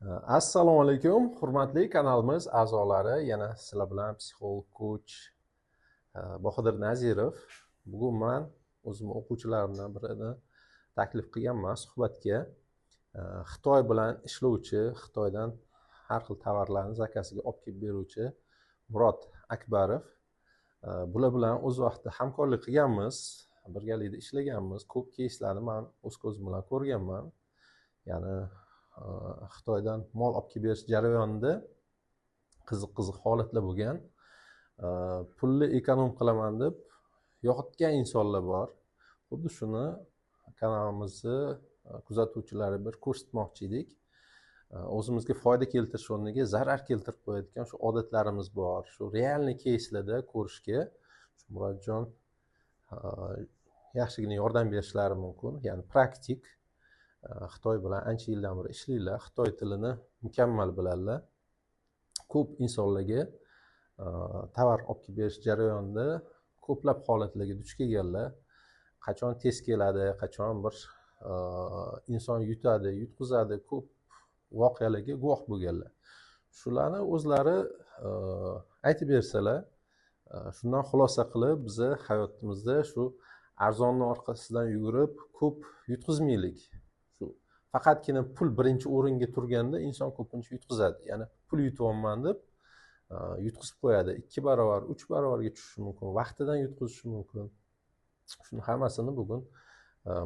Assalomu alaykum, hurmatli kanalimiz a'zolari. Yana sizlar bilan psixolog coach Bahodir Nazirov. Bugun man o'zimni o'quvchilarimdan birini taklif qilganman suhbatga. Xitoy bilan ishlovchi, Xitoydan har xil tovarlarni zakaziga olib kelib beruvchi Murod Akbarov. Bular bilan o'z vaqtida hamkorlik qilganmiz, birgalikda ishlaganmiz. Ko'p keyslarni man o'z ko'zim bilan ko'rganman. Ya'ni Xitoydan mol olib kelib berish jarayonida qiziq-qiziq holatlar bo'lgan. Pulni ekonom qilaman deb yo'qotgan insonlar bor. Xuddi shuni kanalimizni kuzatuvchilari bir ko'rsatmoqchi edik. O'zimizga foyda keltirish o'rniga zarar keltirib qo'yadigan shu odatlarimiz bor. Shu realniy keyslarda ko'rishga shu Murodjon yaxshigina yordam berishlari mumkin. Ya'ni praktik Xitoy bilan ancha yildan beri ishlaydilar, Xitoy tilini mukammal biladilar. Ko'p insonlarga tovar olib kelib berish jarayonida ko'plab holatlarga duch kelganlar. Qachon tez keladi, qachon bir inson yutadi, yutqizadi, ko'p voqealarga guvoh bo'lganlar. Shularni o'zlari aytib bersalar, shundan xulosa qilib biza hayotimizda shu arzonni orqasidan yugurib ko'p yutqizmaylik. Shu faqatgina pul birinchi o'ringa turganda inson ko'pincha yutqizadi. Ya'ni pul yutyapman deb yutqizib qo'yadi. 2 barobar, 3 barobarga tushishi mumkin, vaqtidan yutqizishi mumkin. Shuni hammasini bugun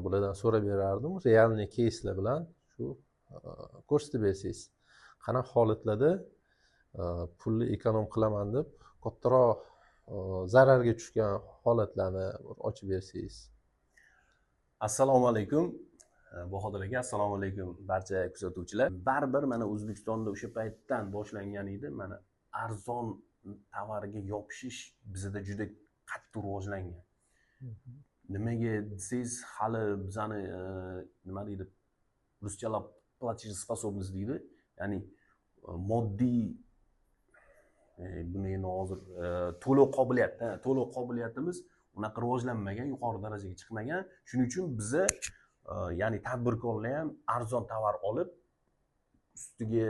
bulardan so'rab berardim. Realniy keyslar bilan shu ko'rsatib bersangiz, qanaqa holatlarda pulni ekonom qilaman deb kattaroq zararga tushgan holatlarni ochib bersangiz. Assalomu alaykum Bahodir aka, assalomu alaykum barcha kuzatuvchilar. Baribir mana O'zbekistonda o'sha paytdan boshlangan edi. Mana arzon tovarga yopishish bizda juda qattiq rivojlangan. Nimaga desangiz, hali bizani nima deydi, ruschalab платежеспособность deydi. Ya'ni moddiy buni endi hozir to'lov qobiliyati, to'lov qobiliyatimiz unaqa rivojlanmagan, yuqori darajaga chiqmagan. Shuning uchun biza ya'ni tadbirkorlar ham arzon tovar olib, ustiga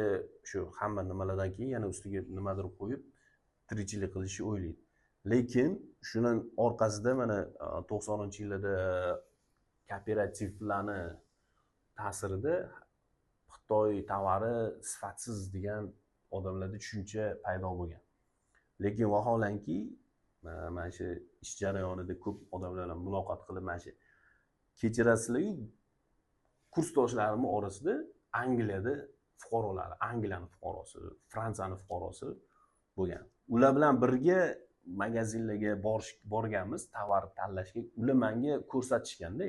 shu hamma nimalardan keyin yana ustiga nimadir qo'yib tirikchilik qilishni o'ylaydi. Lekin shuning orqasida mana 90-yillarda kooperativlarni ta'sirida Xitoy tovari sifatsiz degan odamlarda tushuncha paydo bo'lgan. Lekin vaholanki mana shu ish jarayonida ko'p odamlar bilan muloqot qilib, mana shu kechirasizlar-yu, kursdoshlarimning orasida Angliyada fuqarolari, Angliyani fuqarosi, Fransiyani fuqarosi bo'lgan. Ular bilan birga magazinlarga borganmiz, tovar tanlashga. Ular menga ko'rsatishganda,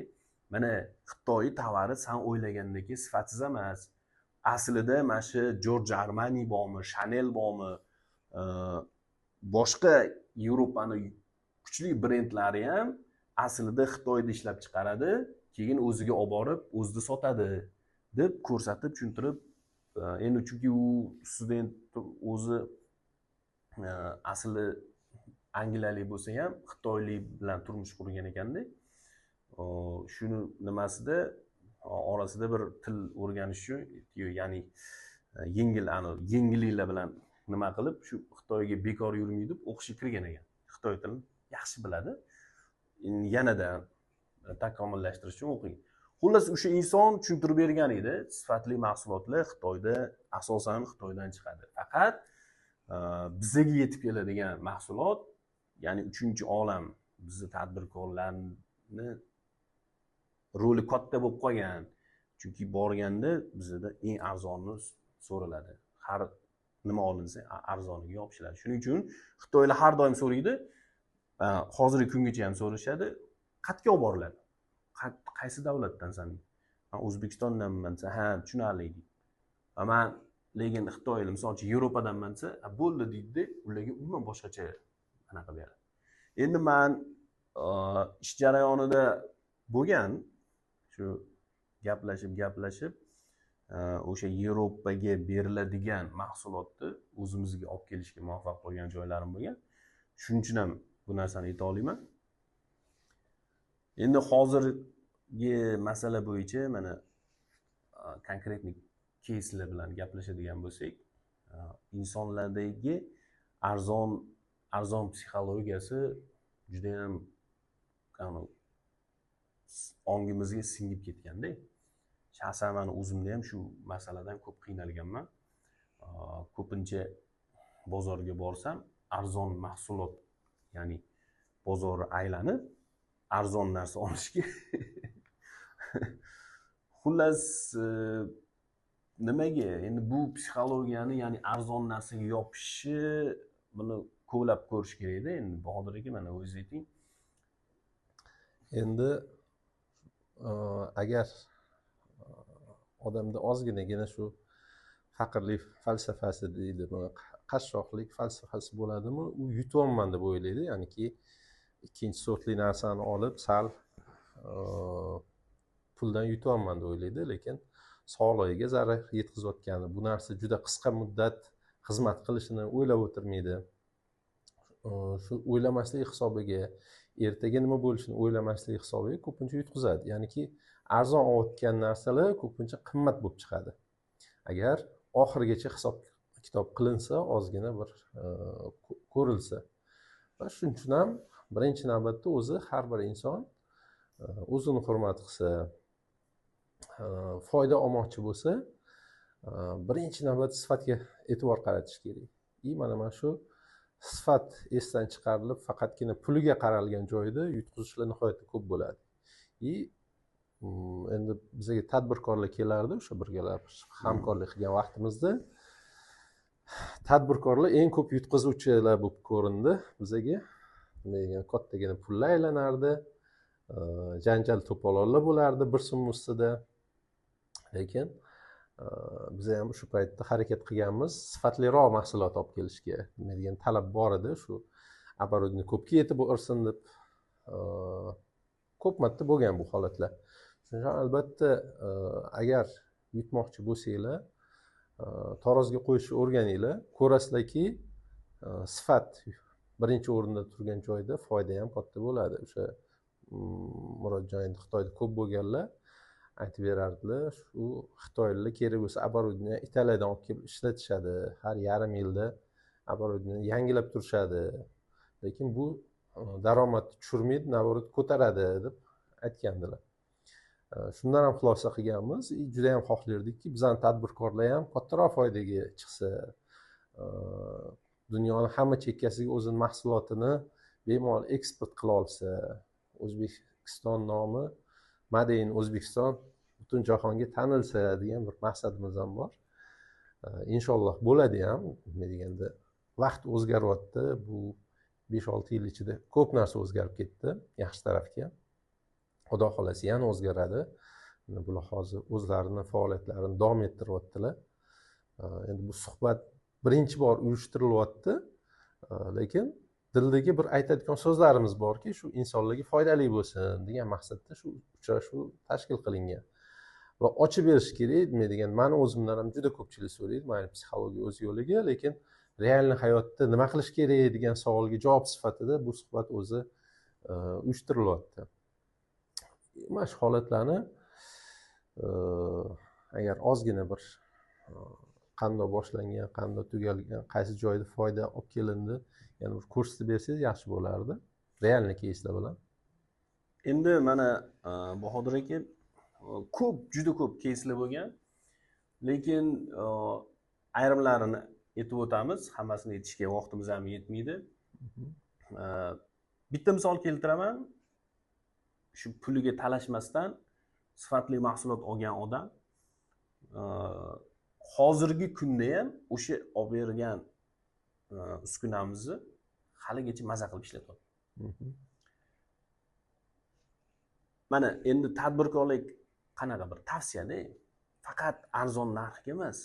mana Xitoy tovari san o'ylagandek sifatsiz emas. Aslida mana shu Giorgio Armani bormi, Chanel bormi, boshqa Yevropani kuchli brendlari ham aslida Xitoyda ishlab chiqaradi, keyin o'ziga olib borib, o'zida sotadi deb ko'rsatib, tushuntirib, endi chunki u student o'zi asli angliyalik bo'lsa ham xitoylik bilan turmush qurgan ekanda. Shuni nimasida orasida bir til o'rganish uchun, ya'ni yengil yengilliklar bilan nima qilib shu Xitoyga bekor yurmaydi deb o'qishga kirgan ekan. Xitoy tilini yaxshi biladi. Yanada takomillashtirish uchun o'qigan. Xullas, o'sha inson tushuntirib bergan edi, sifatli mahsulotlar Xitoyda, asosan Xitoydan chiqadi. Faqat bizaga yetib keladigan mahsulot, ya'ni uchinchi olam bizni tadbirkorlarni roli katta bo'lib qolgan. Chunki borganda bizda eng arzoni so'raladi. Har nima olinsa arzoniga yopishiladi. Shuning uchun xitoylar har doim so'raydi. Hozirgi kungacha ham so'rashadi. Qayerga olib boriladi? Qaysi davlatdansan? Men O'zbekistondanman desa, ha, tushunarli deydi. Man lekin Xitoylik, misol uchun Yevropadanman desa, bo'ldi deydi, ularga umuman boshqacha anaqa beradi. Endi men ish jarayonida bo'lgan shu gaplashib o'sha Yevropaga beriladigan mahsulotni o'zimizga olib kelishga muvaffaq bo'lgan joylarim bo'lgan. Shuning uchun ham bu narsani ayta olaman. Endi hozirgi masala bo'yicha mana konkretniy keyslar bilan gaplashadigan bo'lsak, insonlardagi arzon psixologiyasi juda ham ongimizga singib ketganda. Shaxsan men o'zimda ham shu masaladan ko'p qiynalganman. Ko'pincha bozorga borsam, arzon mahsulot, ya'ni bozorni aylanib arzon narsa olishga. Xullas, nimaga endi bu psixologiyani, ya'ni arzon narsaga yopishishi, buni ko'plab ko'rish kerakda. Endi Bahodir aka, mana o'zingiz ayting. Endi agar odamda ozginagina shu faqirlik falsafasi deydi, buni qashshoqlik falsafasi bo'ladimi, u yutyapman deb o'ylaydi. Ya'niki ikkinchi sortli narsani olib sal puldan yutyapman deb o'ylaydi, lekin sog'lig'iga zarar yetkazayotgani, bu narsa juda qisqa muddat xizmat qilishini o'ylab o'tirmaydi. Shu o'ylamaslik hisobiga, ertaga nima bo'lishini o'ylamaslik hisobiga ko'pincha yutqizadi. Ya'niki arzon olayotgan narsalar ko'pincha qimmat bo'lib chiqadi. Agar oxirigacha hisob kitob qilinsa, ozgina bir ko'rilsa. Va shuning uchun ham birinchi navbatda o'zi har bir inson o'zini hurmat qilsa, foyda olmoqchi bo'lsa, birinchi navbatda sifatga e'tibor qaratish kerak. Mana shu sifat esdan chiqarilib, faqatgina puliga qaralgan joyda yutqizishlar nihoyatda ko'p bo'ladi. Endi bizga tadbirkorlar kelardi, o'sha birgalab hamkorlik qilgan vaqtimizda tadbirkorlar eng ko'p yutqizuvchilar bo'lib ko'rindi bizga. Degan kattagina pullar aylanardi, janjal to'polonlar bo'lardi bir so'm ustida. Lekin biz ham o'sha paytda harakat qilganmiz sifatliroq mahsulot olib kelishga. Nima degan talab bor edi, shu оборудование ko'pga yetib borsin deb ko'p marta bo'lgan bu holatlar. Shuning uchun albatta agar yutmoqchi bo'lsanglar, tarozga qo'yishni o'rganinglar. Ko'rasizlarki, sifat birinchi o'rinda turgan joyda foyda ham katta bo'ladi. O'sha Murodjon endi Xitoyda ko'p bo'lganlar aytib berardilar, shu xitoyliklar kerak bo'lsa оборудование Italiyadan olib kelib ishlatishadi, har yarim yilda оборудование yangilab turishadi, lekin bu daromadni tushirmaydi, naborot ko'taradi deb aytgandilar. Shundan ham xulosa qilganmiz, juda ham xohlardikki, bizning tadbirkorlar ham kattaroq foydaga chiqsa, dunyoni hamma chekkasiga o'zini mahsulotini bemalol eksport qila olsa, O'zbekiston nomi Made in O'zbekiston butun jahonga tanilsa degan bir maqsadimiz ham bor. Inshaalloh bo'ladi ham. Nima deganda, vaqt o'zgaryapti. Bu 5-6 yil ichida ko'p narsa o'zgarib ketdi yaxshi tarafga. Xudo xolasa yana o'zgaradi. Bular hozir o'zlarini faoliyatlarini davom ettiryaptilar. Endi bu suhbat birinchi bor uyushtirilyapti, lekin dildagi bir aytadigan so'zlarimiz borki, shu insonlarga foydali bo'lsin degan maqsadda shu uchrashuv tashkil qilingan. Va ochib berish kerak, nima degan, meni o'zimdan ham juda ko'pchilik so'raydi, mayli psixologiya o'z yo'liga, lekin real hayotda nima qilish kerak degan savolga javob sifatida bu suhbat o'zi uyushtirilyapti. Mana shu holatlarni agar ozgina bir qanday boshlangan, qanday tugalgan, qaysi joyda foyda olib kelindi, ya'ni bir ko'rsatib bersangiz yaxshi bo'lardi, realniy keyslar bilan. Endi mana Bahodir aka, ko'p, juda ko'p keyslar bo'lgan, lekin ayrimlarini aytib o'tamiz, hammasini aytishga vaqtimiz ham yetmaydi. Bitta misol keltiraman. Shu puliga talashmasdan sifatli mahsulot olgan odam hozirgi kunda ham o'sha olib bergan uskunamizni haligacha maza qilib ishlatyapti. Mana endi tadbirkorlik qanaqa bir tavsiyada, faqat arzon narxga emas,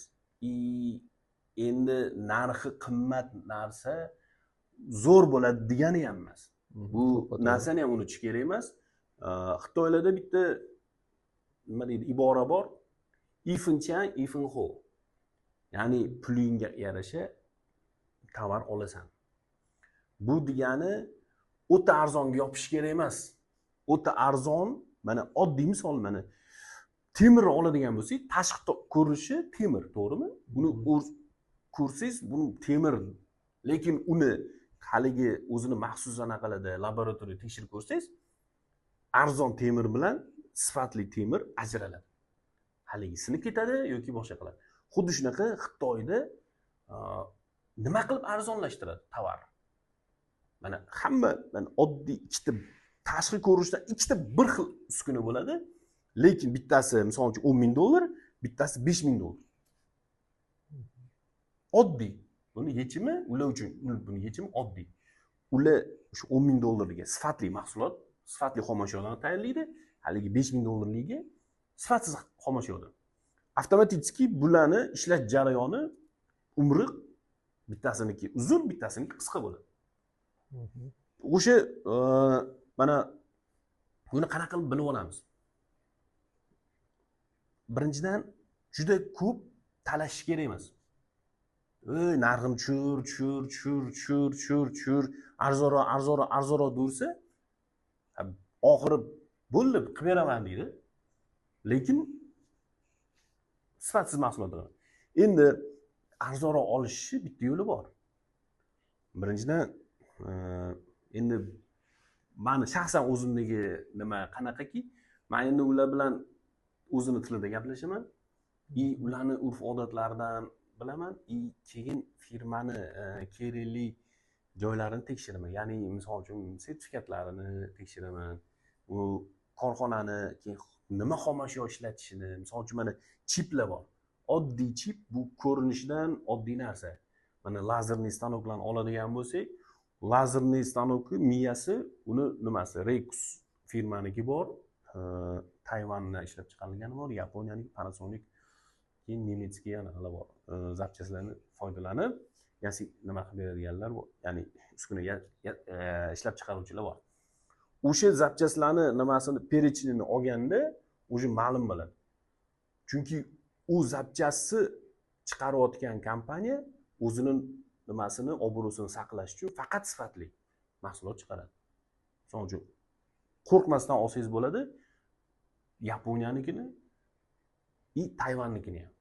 endi narxi qimmat narsa zo'r bo'ladi degani ham emas. Bu narsani ham unutish kerak emas. Xitoylarda bitta nima deydi, ibora bor. Ifin chan, ifin ho. Ya'ni pulingga yarasha tovar olasan. Bu degani o'ta arzonga yopish kerak emas. O'ta arzon, mana oddiy misol, mana Temirni oladigan bo'lsak, tashqi ko'rinishi temir, to'g'rimi? Buni ko'rsangiz, buni temir, lekin uni haligi o'zini maxsus anaqalarda laboratoriya tekshirib ko'rsangiz, arzon temir bilan sifatli temir ajraladi. Haligi sinib ketadi yoki boshqa qiladi. Xuddi shunaqa Xitoyda nima qilib arzonlashtiradi tovar? Mana hamma mana oddiy ikkita tashqi ko'rinishdan ikkita bir xil uskuna bo'ladi, lekin bittasi misol uchun $10,000, bittasi $5,000. Oddiy. Buni yechimi ular uchun, buni yechimi oddiy. Ular o'sha $10,000 sifatli mahsulot, sifatli xomashyodan tayyorlaydi, haligi $5,000 sifatsiz xomashyodan. Avtomatik bularni ishlash jarayoni umri bittasiniki uzun, bittasiniki qisqa bo'ladi. O'sha mana buni qanaqa qilib bilib olamiz? Birinchidan juda ko'p talashish kerak emas. Ey, narxim tushur, tushur, tushur, tushur, tushur, tushur, arzonroq, arzonroq, arzonroq dursa, oxiri bo'ldi, qilib beraman deydi. Lekin sifatsiz mahsulot beradi. Endi arzonroq olishni bitta yo'li bor. Birinchidan endi meni shaxsan o'zimdagi nima qanaqaki, men endi ular bilan o'zini tilida gaplashaman, ularni urf-odatlaridan bilaman, keyin firmani kerakli joylarini tekshiraman. Ya'ni misol uchun sertifikatlarini tekshiraman. U korxonani keyin nima xomashyo ishlatishini, misol uchun mana chiplar bor. Oddiy chip bu ko'rinishidan oddiy narsa. Mana lazerli stanoklarni oladigan bo'lsak, lazerli stanokni miyasi uni nimasi? Rekus firmaniki bor, Tayvanda ishlab chiqarilgani bor, Yaponiyaniki, Panasonic, keyin nemetsskiy anaqalar bor. Zapchastlarni foydalanib, ya'ni nima qilib beradiganlar bor, ya'ni uskuna ishlab chiqaruvchilar bor. O'sha zapchastlarni nimasini perechinini olganda o'zi ma'lum bo'ladi. Chunki u zapchastni chiqarayotgan kompaniya o'zini nimasini, obro'sini saqlash uchun faqat sifatli mahsulot chiqaradi. Misol uchun qo'rqmasdan olsangiz bo'ladi Yaponiyanikini va Tayvannikini ham.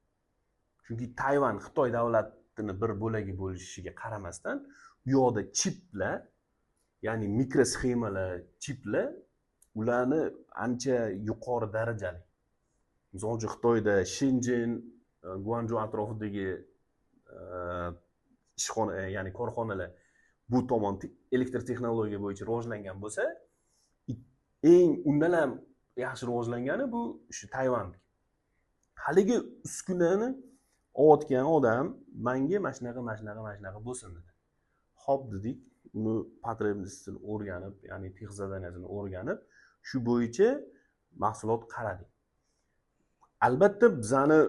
Chunki Tayvan Xitoy davlatini bir bo'lagi bo'lishiga qaramasdan, u yoqda chiplar, ya'ni mikrosxemalar, chiplar ularni ancha yuqori darajali. Misol uchun Xitoyda Shenzhen, Guangzhou atrofidagi ishxona, ya'ni korxonalar bu tomon elektr texnologiya bo'yicha rivojlangan bo'lsa, eng undan ham yaxshi rivojlangani bu shu Tayvan. Haligi uskunani olayotgan odam menga mana shunaqa, mana shunaqa, mana shunaqa bo'lsin dedi. Xo'p dedik, uni потребностini o'rganib, ya'ni texzadaniyasini o'rganib, shu bo'yicha mahsulot qaradik. Albatta bizani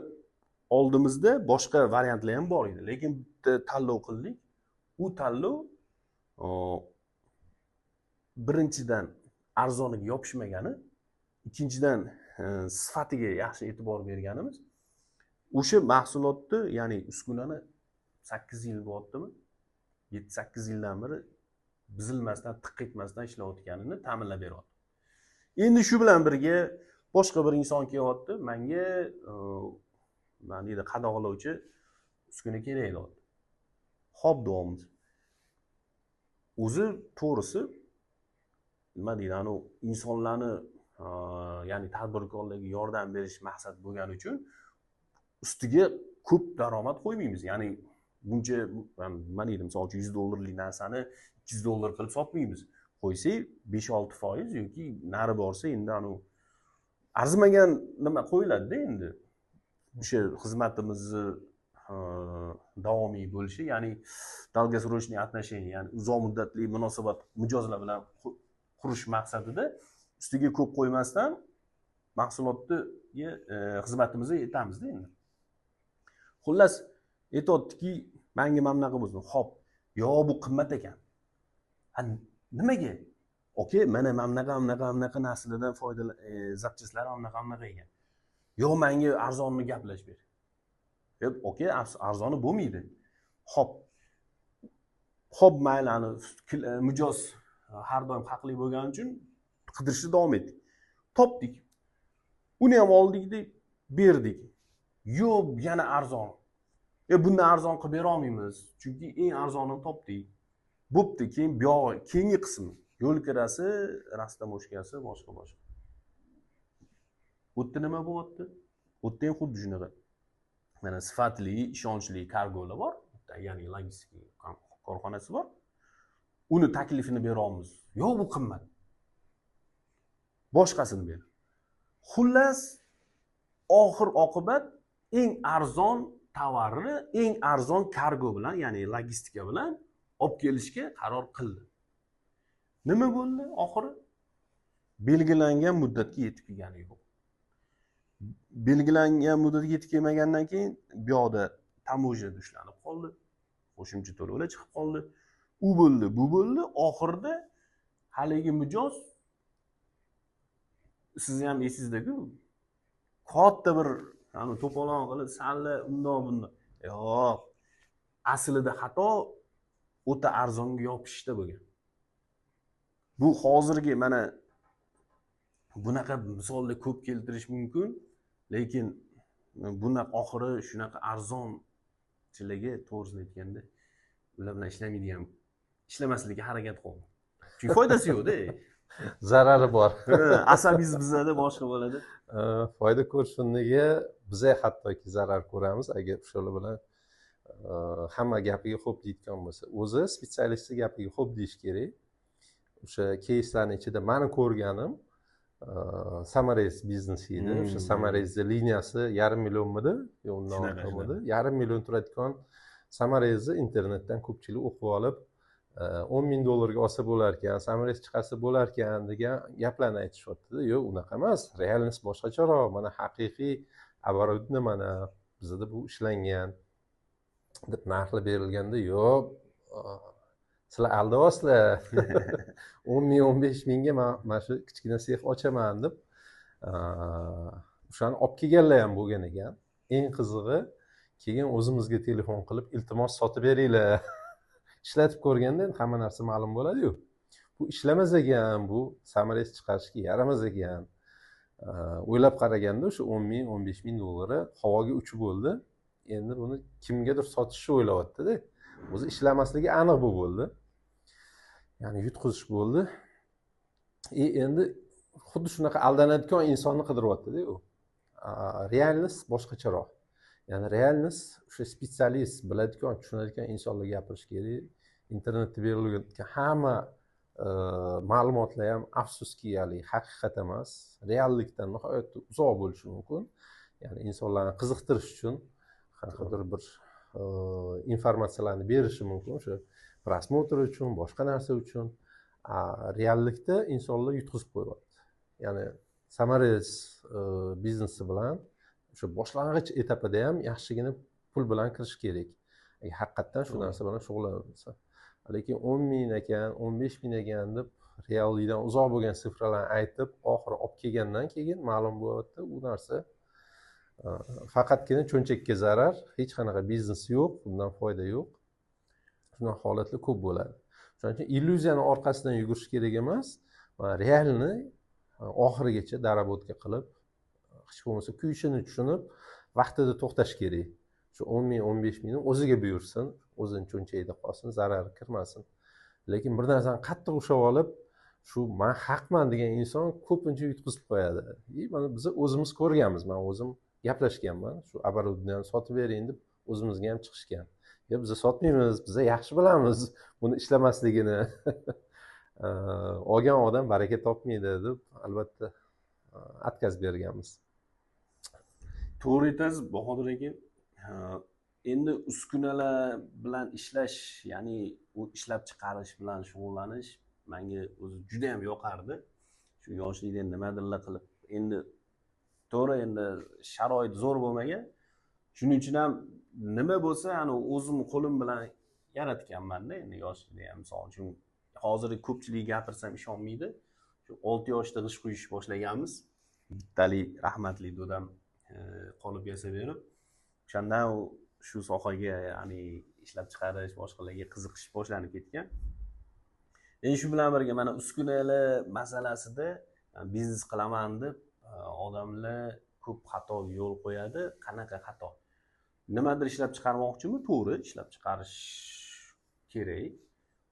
oldimizda boshqa variantlar ham bor edi, lekin bitta tanlov qildik. U tanlov birinchidan arzoniga yopishmagani, ikkinchidan sifatiga yaxshi e'tibor berganimiz. O'sha mahsulotni, ya'ni uskunani 8 yil bo'lyaptimi? 7-8 yildan beri buzilmasdan, tiq etmasdan ishlayotganini ta'minlab beryapti. Endi shu bilan birga boshqa bir inson kelyapti, menga nima deydi, qadog'lovchi uskuna kerak deyapti. Xo'p deyapmiz. O'zi to'g'risi nima deydi, anu insonlarni, ya'ni tadbirkorlarga yordam berish maqsad bo'lgani uchun ustiga ko'p daromad qo'ymaymiz. Ya'ni buncha nima deydi, misol uchun $100 narsani $200 qilib sotmaymiz. Qo'ysak 5-6% yoki nari borsa endi anu arzimagan nima qo'yiladi-da endi. O'sha xizmatimizni davomiy bo'lishi, ya'ni долгосрочные отношения, ya'ni uzoq muddatli munosabat mijozlar bilan qurish maqsadida ustiga ko'p qo'ymasdan mahsulotni xizmatimizni aytamizda endi. Xullas aytyaptiki, menga mana bunaqa bo'lsin. Xo'p, yo bu qimmat ekan. Ha, nimaga? Okey, mana mana bunaqa, bunaqa, bunaqa narsalardan foydalan, zapchastlar ham bunaqa, bunaqa ekan. Yo menga arzonni gaplashib ber. Yo'q, okey, arzoni bo'lmaydi. Xo'p. Xo'p, mayli, mijoz har doim haqli bo'lgani uchun qidirishni davom etdik. Topdik. Uni ham oldik deb berdik. Yo'q, yana arzon. Bundan arzon qilib bera olmaymiz, chunki eng arzonini topdik. Bo'pti, keyin buyog'i, keyingi qismi, yo'l kirasi, rastamoshkasi, boshqa boshqa. U yerda nima bo'lyapti? U yerda ham xuddi shunaqa. Mana sifatli, ishonchli kargolar bor, ya'ni logistika korxonasi bor. Uni taklifini beramiz. Yo'q, bu qimmat. Boshqasini ber. Xullas, oxir oqibat eng arzon tovarni eng arzon kargo bilan, ya'ni logistika bilan olib kelishga qaror qildi. Nima bo'ldi oxiri? Belgilangan muddatga yetib kelgani yo'q. Belgilangan muddatga yetib kelmagandan keyin bu yoqda tamojada ushlanib qoldi. Qo'shimcha to'lovlar chiqib qoldi. U bo'ldi, bu bo'ldi. Oxirida haligi mijoz, sizni ham esingizda-ku, katta bir to'polon qilib, salla undoq bundoq. Yo'q. Aslida xato o'ta arzonga yopishishda bo'lgan. Bu hozirgi mana bunaqa misollar ko'p keltirish mumkin, lekin bunaqa oxiri shunaqa arzonchiligi, to'g'risini aytganda, ular bilan ishlamaydigan, ishlamaslikka harakat qildim. Chunki foydasi yo'q-da. Zarari bor. Asabingiz buzadi, boshqa bo'ladi. Foyda ko'rishunligi biza hattoki zarar ko'ramiz agar o'shalar bilan hamma gapiga xo'p deyotgan bo'lsa. O'zi spetsialistni gapiga xo'p deyish kerak. O'sha keyslarning ichida mani ko'rganim Samarez biznesi edi. O'sha Samarezni liniyasi 500 millionmidi? Yo'q, undan ortiqmidi? 500 million turadigan Samarezni internetdan ko'pchilik o'qib olib 10 ming dollarga olsa bo'larkan, Samarez chiqarsa bo'larkan degan gaplarni aytishyapti-da. Yo'q, unaqa emas. Realnost boshqacharoq. Mana haqiqiy оборудование, mana bizda bu ishlangan deb narxlar berilganda, yo'q, sizlar aldayapsizlar. 10 ming, 15 mingga man shu kichkina sex ochaman deb o'shani olib kelganlar ham bo'lgan ekan. Eng qizig'i, keyin o'zimizga telefon qilib, iltimos sotib beringlar. Ishlatib ko'rganda endi hamma narsa ma'lum bo'ladi-yu. Bu ishlamas ekan, bu Samarez chiqarishga yaramas ekan. O'ylab qaraganda o'sha 10 ming, 15 ming dollari havoga uchib bo'ldi. Endi buni kimgadir sotishni o'ylayapti-da. O'zi ishlamasligi aniq bu bo'ldi. Ya'ni yutqizish bo'ldi. Endi xuddi shunaqa aldanadigan insonni qidiryapti-da u. Realnost boshqacharoq. Ya'ni realnost o'sha spetsialist, biladigan, tushunadigan insonlar gapirish kerak. Internetda berilgan hamma ma'lumotlar ham afsuski haqiqat emas. Reallikdan nihoyatda uzoq bo'lishi mumkin. Ya'ni insonlarni qiziqtirish uchun qanaqadir bir informatsiyalarni berishi mumkin, o'sha prosmotr uchun, boshqa narsa uchun. Reallikda insonlar yutqizib qo'yyapti. Ya'ni Samarez biznesi bilan o'sha boshlang'ich etapida ham yaxshigina pul bilan kirish kerak. Agar haqiqatdan shu narsa bilan shug'ullansa. Lekin 10 ming ekan, 15 ming ekan deb reallikdan uzoq bo'lgan sifralarni aytib, oxiri olib kelgandan keyin ma'lum bo'lyapti, u narsa faqatgina cho'nchakka zarar, hech qanaqa biznes yo'q, bundan foyda yo'q. Shunaqa holatlar ko'p bo'ladi. Shuning uchun illyuziyani orqasidan yugurish kerak emas, realni oxirigacha darabotka qilib, hech bo'lmasa kuyishini tushunib, vaqtida to'xtash kerak. Shu 10 ming, 15 mingni o'ziga buyursin, o'zini cho'nchagida qolsin, zarari kirmasin. Lekin bir narsani qattiq ushlab olib, shu men haqman degan inson ko'pincha yutqizib qo'yadi. Mana biz o'zimiz ko'rganmiz, men o'zim gaplashganman, shu оборудованиeni sotib bering deb o'zimizga ham chiqishgan. Yo'q, biz sotmaymiz, biz yaxshi bilamiz buni ishlamasligini. Olgan odam baraka topmaydi deb albatta atkaz berganmiz. To'g'ri aytasiz, Bahodir aka. Endi uskunalar bilan ishlash, ya'ni u ishlab chiqarish bilan shug'ullanish menga o'zi juda ham yoqardi. Shu yoshlikdan nimadirlar qilib, endi to'g'ri, endi sharoit zo'r bo'lmagan. Shuning uchun ham nima bo'lsa, ani o'zim qo'lim bilan yaratganman-da, endi yoshlikda ham, misol uchun hozir ko'pchilik gapirsam ishonmaydi. Shu 6 yoshda g'isht quyish boshlaganmiz. Bittali rahmatli dodam qolib yasab berib, o'shandan u shu sohaga, ya'ni ishlab chiqarish, boshqalarga qiziqish boshlanib ketgan. Endi shu bilan birga mana uskunalar masalasida biznes qilaman deb Odamlar ko'p xato yo'l qo'yadi. Qanaqa xato? Nimadir ishlab chiqarmoqchimi? To'g'ri, ishlab chiqarish kerak.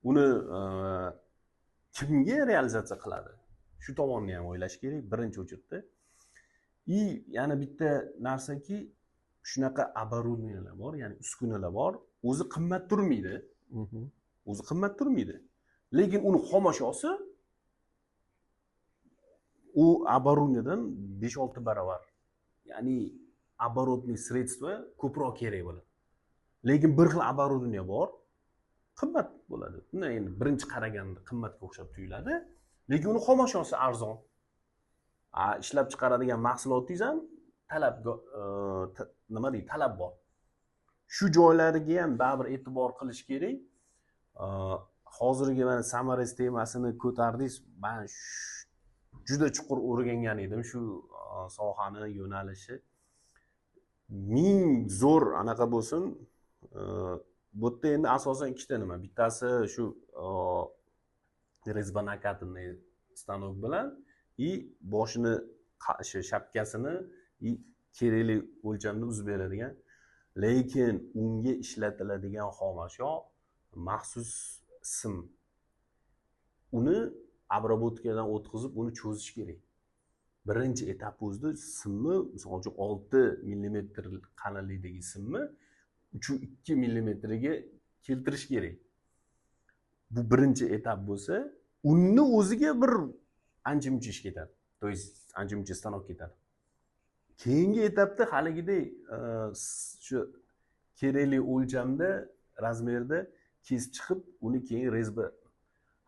Uni kimga realizatsiya qiladi? Shu tomonni ham o'ylash kerak birinchi очередь da. И yana bitta narsaki, shunaqa оборудования lar bor, ya'ni uskunalar bor, o'zi qimmat turmaydi. O'zi qimmat turmaydi. Lekin uni xomashyosi u оборудование dan 5-6 barobar. Ya'ni оборотный средства ko'proq kerak bo'ladi. Lekin bir xil оборудование bor, qimmat bo'ladi. Bundan endi birinchi qaraganda qimmatga o'xshab tuyuladi, lekin uni xomashyosi arzon. Ishlab chiqaradigan mahsulotingiz ham talab, nima deydi, talab bor. Shu joylariga ham baribir e'tibor qilish kerak. Hozirgi mana саморез temasini ko'tardingiz, man juda chuqur o'rgangan edim shu sohani yo'nalishi. Ming zo'r anaqa bo'lsin. Bu yerda endi asosan ikkita nima, bittasi shu резьбонакатный stanok bilan и boshini shapkasini и kerakli o'lchamda uzib beradigan, lekin unga ishlatiladigan xomashyo maxsus sim. Uni обработка dan o'tkazib, uni cho'zish kerak. Birinchi etap o'zida simni, misol uchun 6 millimetr qalinlikdagi simni 3,2 millimetrga keltirish kerak. Bu birinchi etap bo'lsa, uni o'ziga bir ancha-muncha ish ketadi. То есть ancha-muncha stanok ketadi. Keyingi etapda haligidek shu kerakli o'lchamda, размер da kesib chiqib, uni keyin резьба,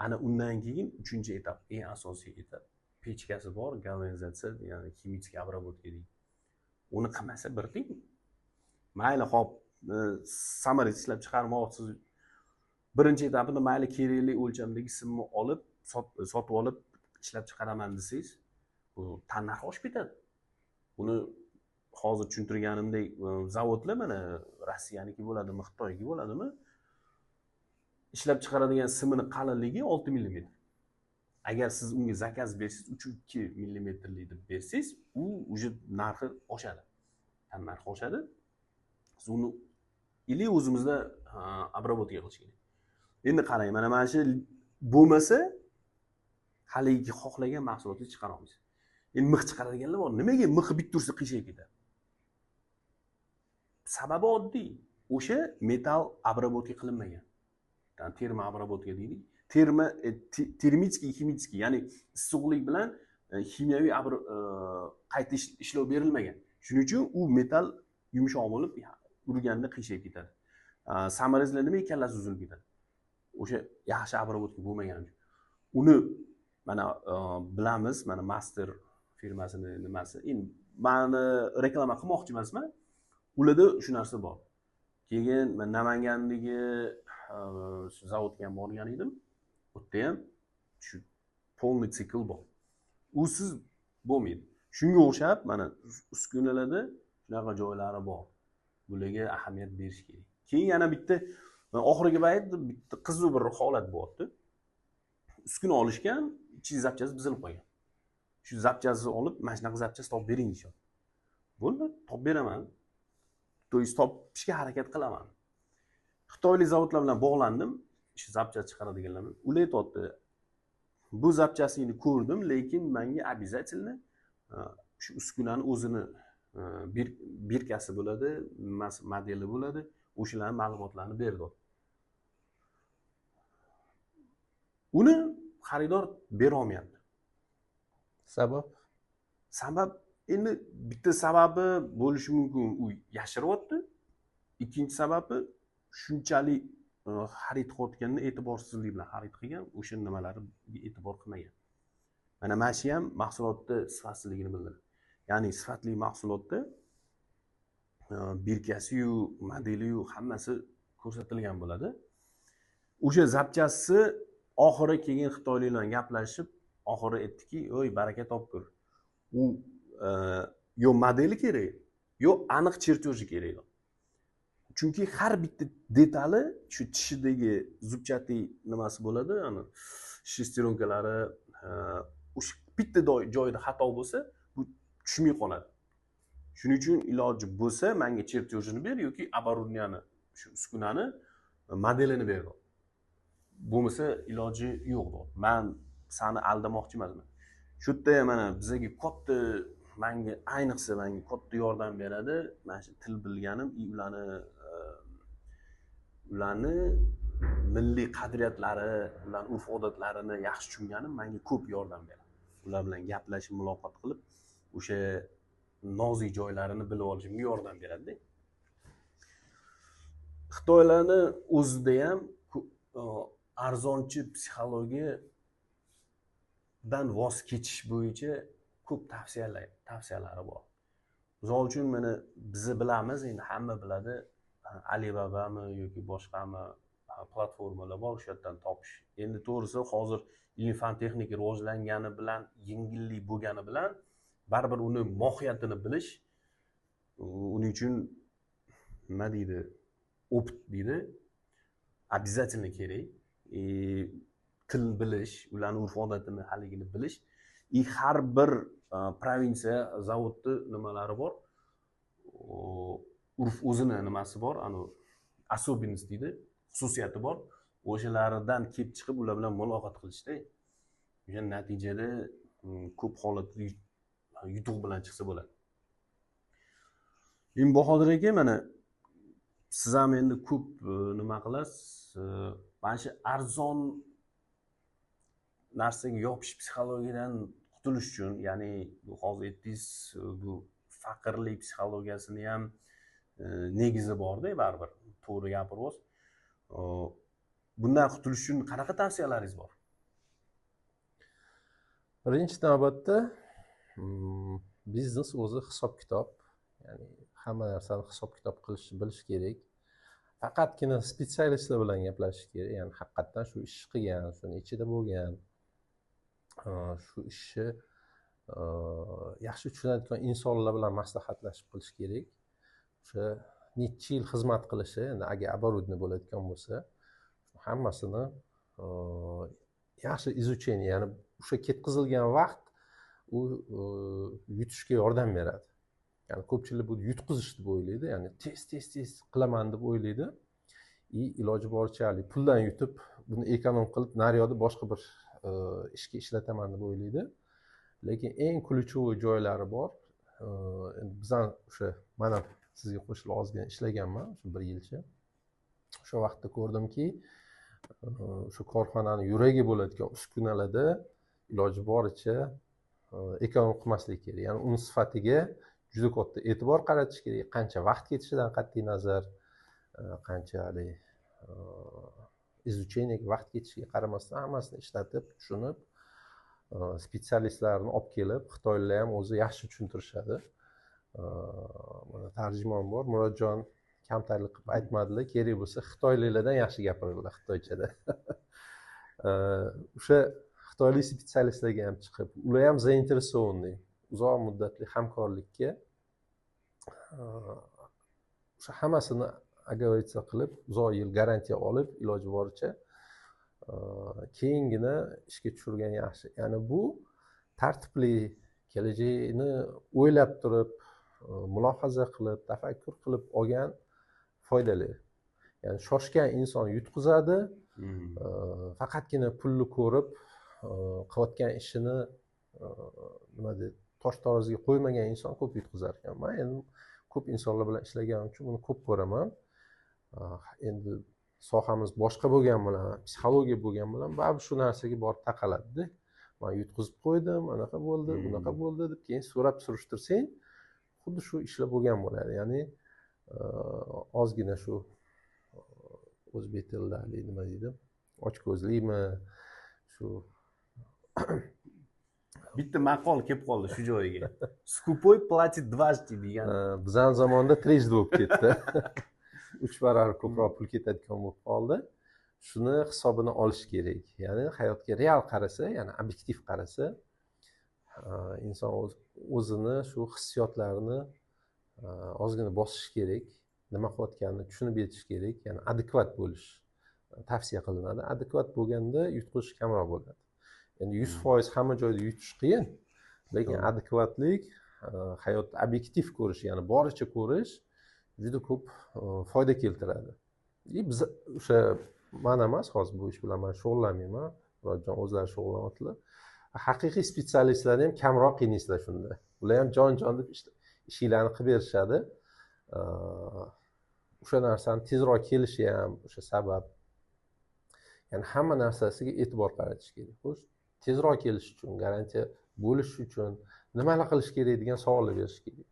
ana undan keyin uchinchi etap, eng asosiy etap, pechkasi bor, galvanizatsiya, ya'ni химический обработка deydi. Uni qilmasa bir tiyin. Mayli, hop, саморез ishlab chiqarmoqchisiz. Birinchi etapida mayli kerakli o'lchamdagi simni olib, sotib olib ishlab chiqaraman desangiz, bu tannarxi oshib ketadi. Uni hozir tushuntirganimdek, zavodlar mana Rossiyaniki bo'ladimi, Xitoyniki bo'ladimi, ishlab chiqaradigan simini qalinligi 6 millimetr. Agar siz unga zakaz bersangiz, 3,2 millimetrlik deb bersangiz, u уже narxi oshadi. Tannarxi oshadi. Siz uni или o'zimizda обработка qilish kerak. Endi qarang, mana shu bo'lmasa haligi xohlagan mahsulotni chiqara olmaysiz. Endi mix chiqaradiganlar bor. Nimaga mix bitta ursa qiyshayib ketadi? Sababi oddiy. O'sha metall обработка qilinmagan. Ya'ni термообработка deylik. Термический, химический, ya'ni issiqlik bilan ximiyaviy qayta ishlov berilmagan. Shuning uchun u metall yumshoq bo'lib, urganda qiyshayib ketadi. Саморез lar nimaga kallasi uzilib ketadi? O'sha yaxshi обработка bo'lmagani uchun. Uni mana bilamiz, mana Master firmasini nimasi. Endi mani reklama qilmoqchi emasman. Ularda shu narsa bor. Keyin men Namangandagi zavodga ham borgan edim. U yerda ham shu полный цикл bor. Usiz bo'lmaydi. Shunga o'xshab mana uskunalarda shunaqa joylari bor. Bularga ahamiyat berish kerak. Keyin yana bitta oxirgi payt bitta qiziq bir holat bo'lyapti. Uskuna olishgan, ichi zapchasi buzilib qolgan. Shu zapchasini olib, mana shunaqa zapchasi topib bering deyishyapti. Bo'ldi, topib beraman. То есть topishga harakat qilaman. Xitoylik zavodlar bilan bog'landim, shu zapchas chiqaradiganlar bilan. Ular aytyapti, bu zapchasini ko'rdim, lekin menga обязательно shu uskunani o'zini birkasi bo'ladi, modeli bo'ladi, o'shalarning ma'lumotlarini berdi. Uni xaridor bera olmayapti. Sabab? Sabab endi bitta sababi bo'lishi mumkin, u yashiryapti. Ikkinchi sababi shunchalik xarid qilayotganda e'tiborsizlik bilan xarid qilgan, o'sha nimalariga e'tibor qilmagan. Mana shu ham mahsulotni sifatsizligini bildiradi. Ya'ni sifatli mahsulotda birkasi-yu, modeli-yu hammasi ko'rsatilgan bo'ladi. O'sha zapchasi oxiri keyin xitoylik bilan gaplashib, oxiri aytdiki, "Oy, baraka topkur. U yo modeli kerak, yo aniq chertyoji kerak." Chunki har bitta detali shu tishidagi zubchati nimasi bo'ladi, ya'ni shesteronkalari o'sha bitta joyida xato bo'lsa, bu tushmay qoladi. Shuning uchun iloji bo'lsa menga чертёж ini ber yoki оборудование ni, shu uskunani modelini ber. Bo'lmasa iloji yo'q. Man sani aldamoqchi emasman. Shu yerda ham mana bizaga katta, manga ayniqsa manga katta yordam beradi mana shu til bilganim, ularni milliy qadriyatlari, ularni urf odatlarini yaxshi tushunganim menga ko'p yordam beradi. Ular bilan gaplashib, muloqot qilib, o'sha nozik joylarini bilib olishimga yordam beradi. Xitoylarni o'zida ham arzonchi psixologiyadan voz kechish bo'yicha ko'p tavsiyalari bor. Misol uchun mana bizni bilamiz, endi hamma biladi, Alibabami yoki boshqami platformalar bor, o'sha yerdan topish. Endi to'g'risi hozir ilm fan texnika rivojlangani bilan, yengillik bo'lgani bilan baribir uni mohiyatini bilish, uning uchun nima deydi, опыт deydi, обязательно kerak. Til bilish, ularni urf odatini haligini bilish. И har bir provinsiya zavodni nimalari bor, urf o'zini nimasi bor, anu особенность deydi, xususiyati bor. O'shalaridan kelib chiqib ular bilan muloqot qilishda, o'sha natijada ko'p holatda yutuq bilan chiqsa bo'ladi. Endi Bahodir aka, mana siz ham endi ko'p nima qilasiz, mana shu arzon narsaga yopish psixologiyadan qutulish uchun, ya'ni bu hozir aytdingiz, bu faqirlik psixologiyasini ham negizi borda, baribir to'g'ri gapiryapsiz. Bundan qutulish uchun qanaqa tavsiyalaringiz bor? Birinchi navbatda biznes o'zi hisob-kitob, ya'ni hamma narsani hisob-kitob qilishni bilish kerak. Faqatgina специалист lar bilan gaplashish kerak, ya'ni haqiqatdan shu ishni qilgan, shuni ichida bo'lgan, shu ishni yaxshi tushunadigan insonlar bilan maslahatlashib qilish kerak. O'sha necha yil xizmat qilishi, endi agar оборудование bo'ladigan bo'lsa, hammasini yaxshi изучение, ya'ni o'sha ketkazilgan vaqt u yutishga yordam beradi. Ya'ni ko'pchilik bu yutqizish deb o'ylaydi, ya'ni tez tez tez qilaman deb o'ylaydi. И iloji boricha haligi puldan yutib, buni эконом qilib, naryoqda boshqa bir ishga ishlataman deb o'ylaydi. Lekin eng ключевой joylari bor. Endi bizdan o'sha mana sizga qo'shilib ozgina ishlaganman shu bir yilcha. O'sha vaqtda ko'rdimki, o'sha korxonani yuragi bo'ladigan uskunalarda iloji boricha эконом qilmaslik kerak. Ya'ni uni sifatiga juda katta e'tibor qaratish kerak. Qancha vaqt ketishidan qat'iy nazar, qancha haligi изучение ga vaqt ketishiga qaramasdan hammasini ishlatib, tushunib, специалист larni olib kelib, xitoylar ham o'zi yaxshi tushuntirishadi. Mana tarjimon bor, Murodjon kamtarlik qilib aytmadilar, kerak bo'lsa xitoyliklardan yaxshi gapiradilar xitoychada. O'sha xitoylik специалист larga ham chiqib, ular ham заинтересованный uzoq muddatli hamkorlikka, o'sha hammasini оговориться qilib, uzoq yil garantiya olib, iloji boricha keyingina ishga tushirgan yaxshi. Ya'ni bu tartibli, kelajakni o'ylab turib, mulohaza qilib, tafakkur qilib olgan foydali. Ya'ni shoshgan inson yutqizadi, faqatgina pulni ko'rib qilayotgan ishini nima deydi, tosh taroziga qo'ymagan inson ko'p yutqizar ekan. Men endi ko'p insonlar bilan ishlaganim uchun buni ko'p ko'raman. Endi sohamiz boshqa bo'lgani bilan, psixologiya bo'lgani bilan baribir shu narsaga borib taqaladida. Men yutqizib qo'ydim, anaqa bo'ldi, bunaqa bo'ldi deb keyin so'rab surishtirsang, xuddi shu ishlar bo'lgan bo'ladi. Ya'ni ozgina shu o'zbek tilida haligi nima deydi, ochko'zlikmi shu. Bitta maqol kelib qoldi shu joyiga. Скупой платит дважды degan. Bizani zamonda трижды bo'lib ketdi. 3 barobar ko'proq pul ketadigan bo'lib qoldi. Shuni hisobini olish kerak. Ya'ni hayotga real qarasa, ya'ni obyektiv qarasa, inson o'zini shu hissiyotlarini ozgina bosish kerak. Nima qilayotganini tushunib yetish kerak. Ya'ni adekvat bo'lish tavsiya qilinadi. Adekvat bo'lganda yutqizish kamroq bo'ladi. Endi 100% hamma joyda yutish qiyin, lekin adekvatlik Hayotni obyektiv ko'rish, ya'ni boricha ko'rish juda ko'p foyda keltiradi. И biz o'sha, man emas, hozir bu ish bilan man shug'ullanmayman, Murodjon o'zlari shug'ullanyaptilar. Haqiqiy специалист larni ham kamroq qiynaysizlar shunda. Ular ham jon jon deb ishinglarni qilib berishadi. O'sha narsani tezroq kelishi ham o'sha sabab. Ya'ni hamma narsasiga e'tibor qaratish kerak. Xo'sh, tezroq kelish uchun, garantiya bo'lishi uchun nimalar qilish kerak degan savollar berish kerak.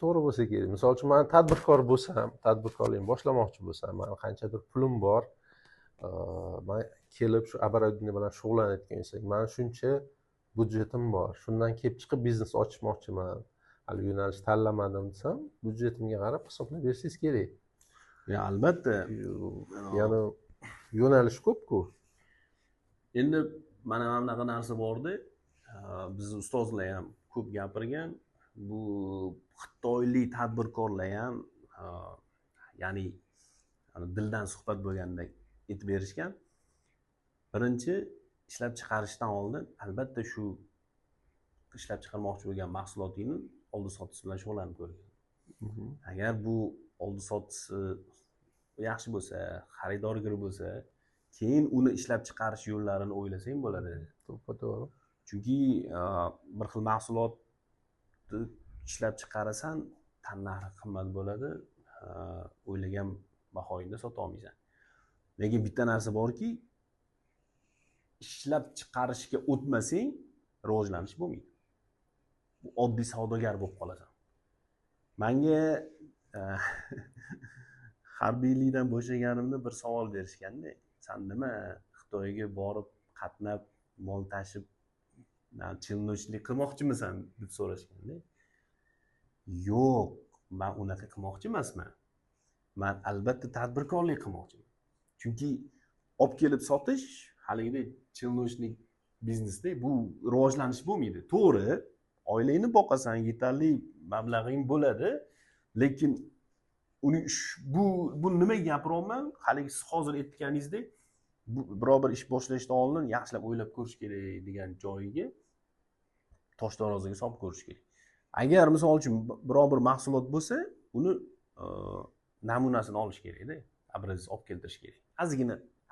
To'g'ri bo'lsa kerak. Misol uchun, man tadbirkor bo'lsam, tadbirkorlikni boshlamoqchi bo'lsam, mani qanchadir pulim bor, man kelib shu оборудование bilan shug'ullanayotgan bo'lsak, mani shuncha byudjetim bor, shundan kelib chiqib biznes ochmoqchiman, hali yo'nalish tanlamadim desam, byudjetimga qarab hisoblab bersangiz kerak. Ya, albatta. Ya'ni yo'nalish ko'p-ku. Endi mana bunaqa narsa borda, bizni ustozlar ham ko'p gapirgan, bu xitoylik tadbirkorlar ham, ya'ni dildan suhbat bo'lganda aytib berishgan. Birinchi, ishlab chiqarishdan oldin albatta shu ishlab chiqarmoqchi bo'lgan mahsulotingni oldi sotdisi bilan shug'ullanib ko'rgan. Agar bu oldi sotdisi yaxshi bo'lsa, xaridorgir bo'lsa, keyin uni ishlab chiqarish yo'llarini o'ylasang bo'ladi. To'g'ri. Chunki bir xil mahsulotni ishlab chiqarasan, tannarxi qimmat bo'ladi, o'ylagan bahoyingda sota olmaysan. Lekin bitta narsa borki, ishlab chiqarishga o'tmasang rivojlanish bo'lmaydi. Bu oddiy savdogar bo'lib qolasan. Menga harbiylikdan bo'shaganimda bir savol berishganda, san nima Xitoyga borib qatnab mol tashib chelnochlik qilmoqchimisan deb so'rashganda, yo'q, men unaqa qilmoqchi emasman. Men albatta tadbirkorlik qilmoqchiman. Chunki olib kelib sotish haligidek chelnochlik biznesda bu rivojlanish bo'lmaydi. To'g'ri, oilangni boqasan, yetarli mablag'ing bo'ladi, lekin uni bu nimaga gapiryapman? Haligi siz hozir aytganingizdek, biror bir ish boshlashdan oldin yaxshilab o'ylab ko'rish kerak degan joyiga tosh taroziga solib ko'rish kerak. Agar misol uchun biror bir mahsulot bo'lsa, uni namunasini olish kerakda, obrazец olib keltirish kerak.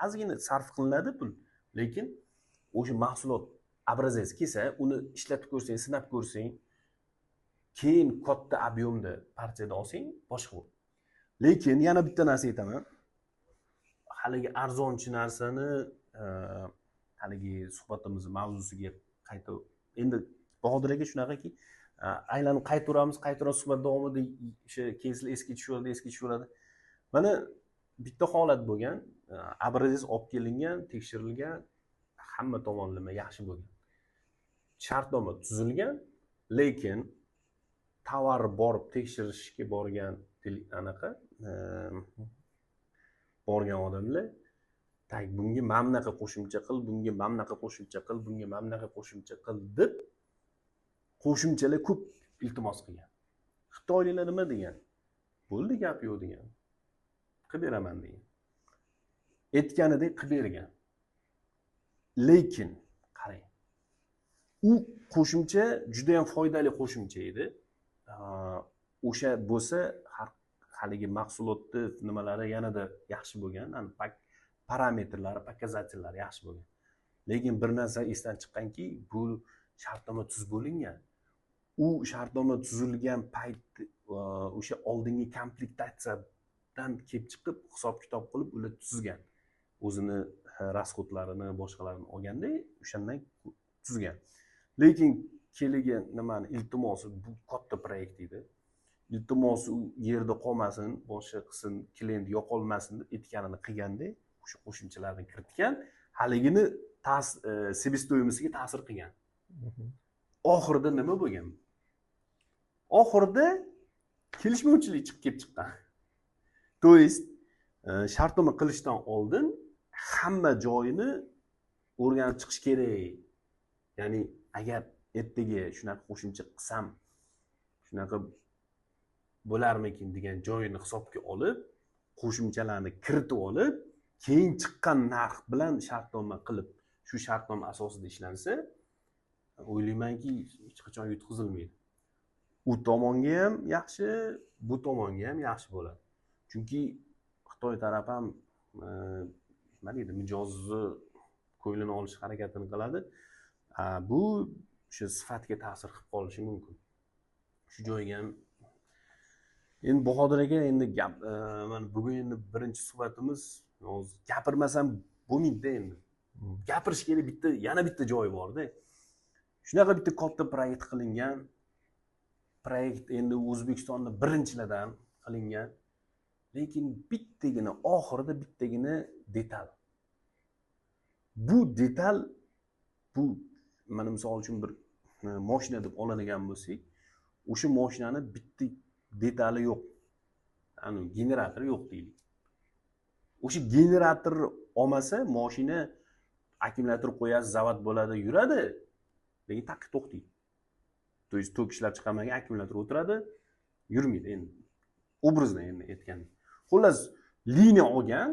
Ozgina sarf qilinadi pul, lekin o'sha mahsulot obrazец kelsa, uni ishlatib ko'rsang, sinab ko'rsang, keyin katta объемda partiyada olsang boshqa bo'ladi. Lekin yana bitta narsa aytaman. Haligi arzonchi narsani haligi suhbatimiz mavzusiga qayta, endi Bahodir aka shunaqaki, aylanib qaytaveramiz, suhbat davomida o'sha keyslar esga tushaveradi. Mana bitta holat bo'lgan, obrazец olib kelingan, tekshirilgan, hamma tomonlama yaxshi bo'lgan. Shartnoma tuzilgan, lekin tovar borib tekshirishga borgan anaqa borgan odamlar, tak bunga mana bunaqa qo'shimcha qil, bunga mana bunaqa qo'shimcha qil, bunga mana bunaqa qo'shimcha qil deb qo'shimchalar ko'p iltimos qilgan. Xitoyliklar nima degan? Bo'ldi, gap yo'q degan. Qilib beraman degan. Aytganidek qilib bergan. Lekin qarang, u qo'shimcha juda ham foydali qo'shimcha edi. O'sha bo'lsa haligi mahsulotni nimalari yanada yaxshi bo'lgan, parametrlari, показательlari yaxshi bo'lgan. Lekin bir narsa esdan chiqqanki, bu shartnoma tuzib bo'lingan. U shartnoma tuzilgan payt o'sha oldingi komplektatsiyadan kelib chiqib hisob-kitob qilib ular tuzgan. O'zini rasxodlarini, boshqalarini olganda o'shandan tuzgan. Lekin kelgan nimani iltimosi, bu katta proyekt edi. Iltimosi u yerda qolmasin, boshqa qilsin, klient yo'qolmasin deb aytganini qilganda, o'sha qo'shimchalarni kiritgan, haligini себестоимостьga ta'sir qilgan. Oxirida nima bo'lgan? Oxirida kelishmovchilik chiqib kelib chiqqan. To есть shartnoma qilishdan oldin hamma joyini o'rganib chiqish kerak. Ya'ni agar ertaga shunaqa qo'shimcha qilsam, shunaqa bo'larmikin degan joyini hisobga olib, qo'shimchalarni kiritib olib, keyin chiqqan narx bilan shartnoma qilib, shu shartnoma asosida ishlansa, o'ylaymanki hech qachon yutqizilmaydi. U tomonga ham yaxshi, bu tomonga ham yaxshi bo'ladi. Chunki Xitoy taraf ham nima deydi, mijozni ko'nglini olish harakatini qiladi. Bu o'sha sifatga ta'sir qilib qolishi mumkin. Shu joyga ham endi Bahodir aka, endi gap, mana bugun endi birinchi suhbatimiz, hozir gapirmasam bo'lmaydi endi. Gapirish kerak, bitta yana bitta joyi borda. Shunaqa bitta katta proyekt qilingan. Proyekt endi O'zbekistonda birinchilardan qilingan. Lekin bittagina oxirida bittagina detal. Bu detal, bu mana misol uchun bir mashina deb oladigan bo'lsak, o'sha mashinani bitta detali yo'q. Ya'ni generatori yo'q deylik. O'sha generator olmasa, mashina akkumulyator qo'yasiz, zavod bo'ladi, yuradi, lekin taqi to'xtaydi. To есть tok ishlab chiqarmagan akkumulyator o'tiradi, yurmaydi endi. Obrazно endi aytganda. Xullas, liniya olgan,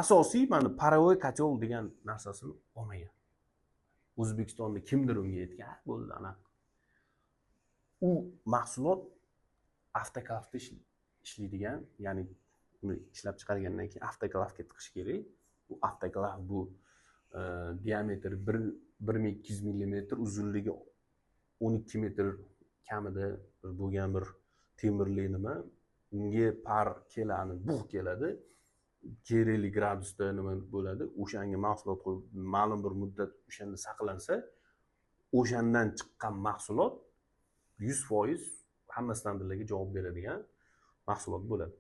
asosiy mana parovoy kotel degan narsasini olmagan. O'zbekistonda kimdir unga aytgan, bo'ldi anaqa. U mahsulot avtoklavda ishlaydigan, ya'ni uni ishlab chiqargandan keyin avtoklavga tiqish kerak. Bu avtoklav bu diametri 1200 millimetr, uzunligi 12 metr kamida bo'lgan bir temirli nima, unga par keladi, bug' keladi, kerakli gradusda nima bo'ladi, o'shanga mahsulot qo'yib ma'lum bir muddat o'shanda saqlansa, o'shandan chiqqan mahsulot 100% hamma standartlarga javob beradigan mahsulot bo'ladi.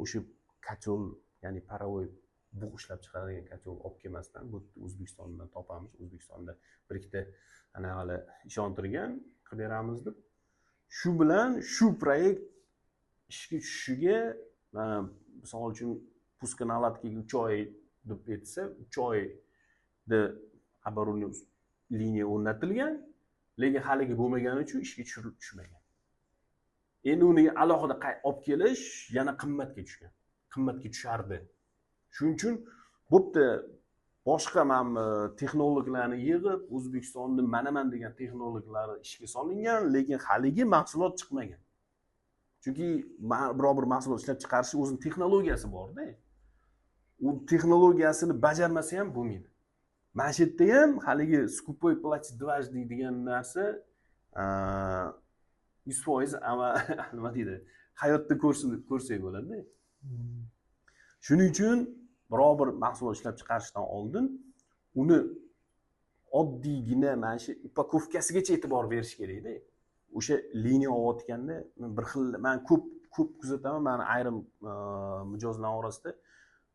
O'sha kotel, ya'ni parovoy bug' ishlab chiqaradigan kotel olib kelmasdan, bu O'zbekistondan topamiz, O'zbekistonda bir ikkita ana hali ishontirgan qilib beramiz deb. Shu bilan shu proyekt ishga tushishiga, mana misol uchun пусконаладкаga 3 oy deb aytsa, 3 oyda оборудование liniya o'rnatilgan, lekin haligi bo'lmagani uchun ishga tushmagan. Endi uni alohida olib kelish yana qimmatga tushgan, qimmatga tushardi. Shuning uchun bo'pti, boshqa mana texnologlarni yig'ib, O'zbekistonda manaman degan texnologlar ishga solingan, lekin haligi mahsulot chiqmagan. Chunki biror bir mahsulot ishlab chiqarish o'zining texnologiyasi bor-da. U texnologiyasini bajarmasa ham bo'lmaydi. Mana shu yerda ham haligi скупой платит дважды degan narsa 100% ama nima deydi, hayotda ko'rsak bo'ladi-da. Shuning uchun biror bir mahsulot ishlab chiqarishdan oldin uni oddiygina mana shu upakovkasigacha e'tibor berish kerakda. O'sha liniya olayotganda bir xil, men ko'p kuzataman, meni ayrim mijozlar orasida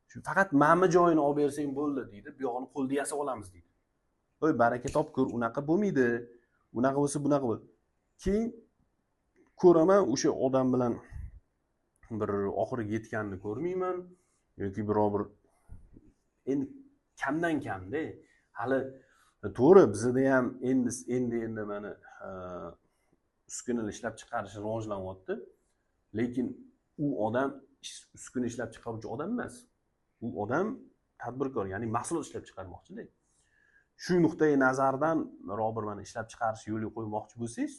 shu faqat mana joyini olib bersang bo'ldi deydi, bu yog'ini qo'lda yasab olamiz deydi. Voy baraka topkur, unaqa bo'lmaydi, unaqa bo'lsa bunaqa bo'ladi. Keyin ko'raman o'sha odam bilan bir oxiriga yetganini ko'rmayman yoki biror bir endi kamdan kamda hali to'g'ri bizda ham endi mana uskunalar ishlab chiqarish rivojlanyapti, lekin u odam uskuna ishlab chiqaruvchi odam emas, u odam tadbirkor, ya'ni mahsulot ishlab chiqarmoqchida. Shu nuqtai nazardan biror bir mana ishlab chiqarish yo'lga qo'ymoqchi bo'lsangiz,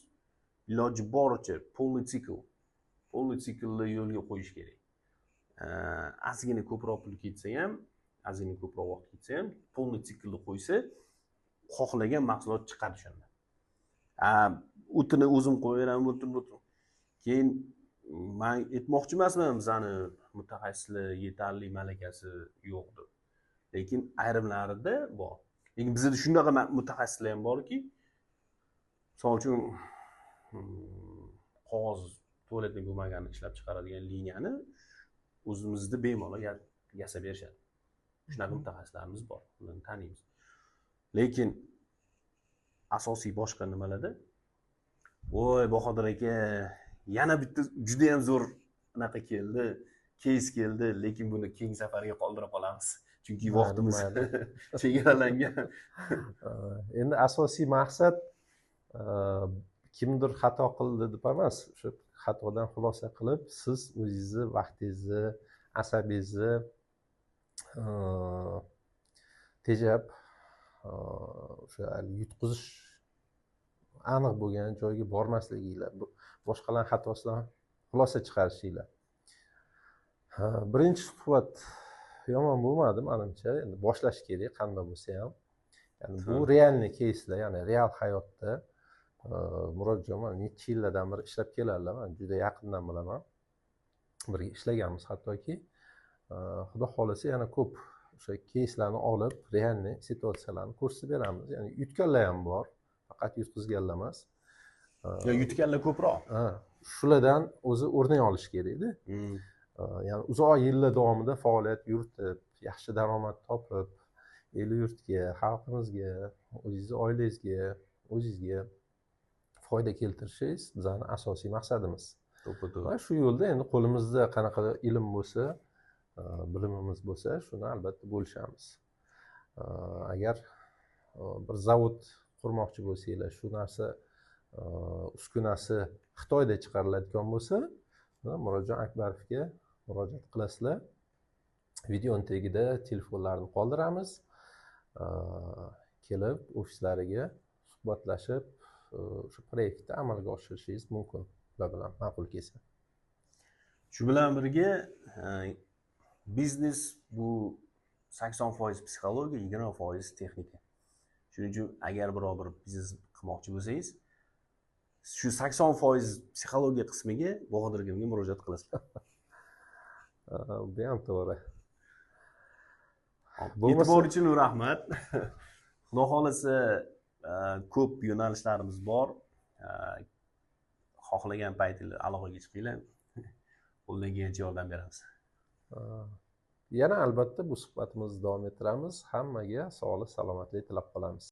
iloji boricha полный циклni yo'lga qo'yish kerak. Ozgina ko'proq pul ketsa ham, ozgina ko'proq vaqt ketsa ham, полный циклni qo'ysa, xohlagan mahsulot chiqadi shunda. O'tini o'zim qo'yaveraman, o'tini. Keyin men aytmoqchi emasman, bizani mutaxassislar yetarli malakasi yo'q deb. Lekin ayrimlarida bor. Lekin bizda shunaqa mutaxassislar ham borki, misol uchun qog'oz tualetni bo'lmaganini ishlab chiqaradigan liniyani o'zimizda bemalol yasab berishadi. Shunaqa mutaxassislarimiz bor, ularni taniymiz. Lekin asosiy boshqa nimalarda, voy Bahodir aka, yana bitta juda ham zo'r anaqa keldi, keys keldi, lekin buni keyingi safarga qoldirib qolamiz. Chunki vaqtimiz chegaralangan. Endi asosiy maqsad kimdir xato qildi deb emas, o'sha xatodan xulosa qilib, siz o'zingizni vaqtingizni, asabingizni tejab o'sha yutqizish Aniq bo'lgan joyga bormasliginglar, boshqalarning xatosidan xulosa chiqarishinglar. Birinchi suhbat yomon bo'lmadi manimcha. Endi boshlash kerak qanday bo'lsa ham. Ya'ni bu реальный keyslar, ya'ni real hayotda Murodjon mana necha yillardan beri ishlab keladilar, man juda yaqindan bilaman, birga ishlaganmiz hattoki. Xudo xohlasa yana ko'p o'sha keyslarni olib, реальный situatsiyalarni ko'rsatib beramiz. Ya'ni yutganlar ham bor, faqat yutqizganlar emas. Yo, yutganlar ko'proq. Shulardan o'zi o'rnak olish kerakda. Ya'ni uzoq yillar davomida faoliyat yuritib, yaxshi daromad topib, el yurtga, xalqimizga, o'zingizni oilangizga, o'zingizga foyda keltirishingiz bizani asosiy maqsadimiz. To'ppa-to'g'ri. Va shu yo'lda endi qo'limizda qanaqa ilm bo'lsa, bilimimiz bo'lsa, shuni albatta bo'lishamiz. Agar bir zavod qurmoqchi bo'lsanglar, shu narsa uskunasi Xitoyda chiqariladigan bo'lsa, Murodjon Akbarovga murojaat qilasizlar. Videoni tagida telefonlarni qoldiramiz. Kelib ofislariga suhbatlashib, o'sha proyektni amalga oshirishingiz mumkin ular bilan ma'qul kelsa. Shu bilan birga biznes bu 80% psixologiya, 20% texnika. Shuning uchun agar biror bir biznes qilmoqchi bo'lsangiz, shu 80% psixologiya qismiga Bahodir akamga murojaat qilasizlar. Bu ham to'g'ri. E'tibor uchun rahmat. Xudo xohlasa ko'p yo'nalishlarimiz bor. Xohlagan paytinglar aloqaga chiqinglar. Qo'ldan kelgancha yordam beramiz. Yana albatta bu suhbatimizni davom ettiramiz. Hammaga sog'lik, salomatlik tilab qolamiz.